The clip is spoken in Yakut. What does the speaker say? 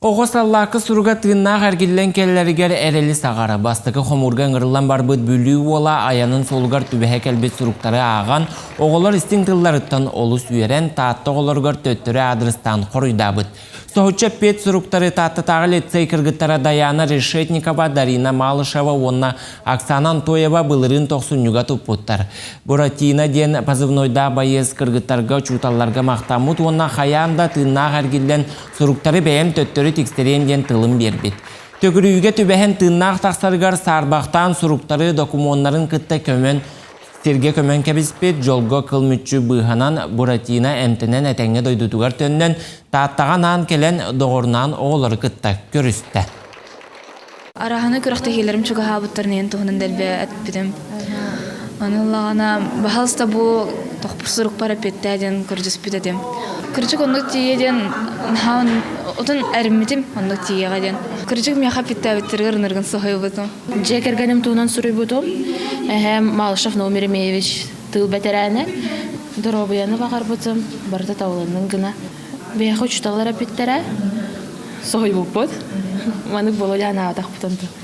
Оҕо саллаакка суруга тыыннаах эргиллэн кэлэригэр эрэли саҕара. Бастакы хомуурга ыҥырыллан барбыт Бүлүү уола айанын суолугар түбэһэ кэлбит суруктары ааҕан, оҕолор истиҥ тылларыттан олус үөрэн, Таатта оҕолоругар төттөрү аадырыстаан хоруйдаабыт. Соһуччу эппиэт суруктары Тааттатааҕы лицей кыргыттара Даяна Решетникова, Дарина Малышева уонна Оксана Антоева былырыын тохсунньуга туппуттар. Буратино диэн позывнойдаах байыас кыргыттарга учууталларга махтаммыт уонна хайаан да тыыннаах эргиллэн суруктары бэйэм төттөрү тиксэриэм диэн тылын биэрбит. Төгүрүүгэ түбэһэн тыыннаах тахсарыгар саарбахтаан суруктары докумуоннарын кытта көмөн сиргэ көмөн кэбиспит, дьолго кыл мүччү быыһанан Буратино эмтэнэн этэҥҥэ дойдутугар төннөн, Тааттаҕа анаан кэлэн доҕорунаан оҕолору кытта көрүстэ. Араһаны күрэхтэһиилэрим чугаһаабыттарын иһин туһунан дэлби эппитим. Аны ыллаҕына, баһалыста бу тохпур сурукпар эппиэттээ диэн көрдөспүт этим. Кырдьык оннук тиийэ диэн наһаа отун эриммитим оннук тиийэҕэ диэн. Кырдьык миэхэ эппиэттээбиттэригэр ыныргын соһуйбутум. Дьиэ кэргэним туһунан суруйбутум. Эһэм Малышев Наум Еремеевич тыыл бэтэрээнэ. Доруобуйаны баҕарбытым, барыта табылыннын гына. Биһиэхэ учууталлар эппиттэрэ, соһуйбуппут. Маннык Володя анаабатахпытын.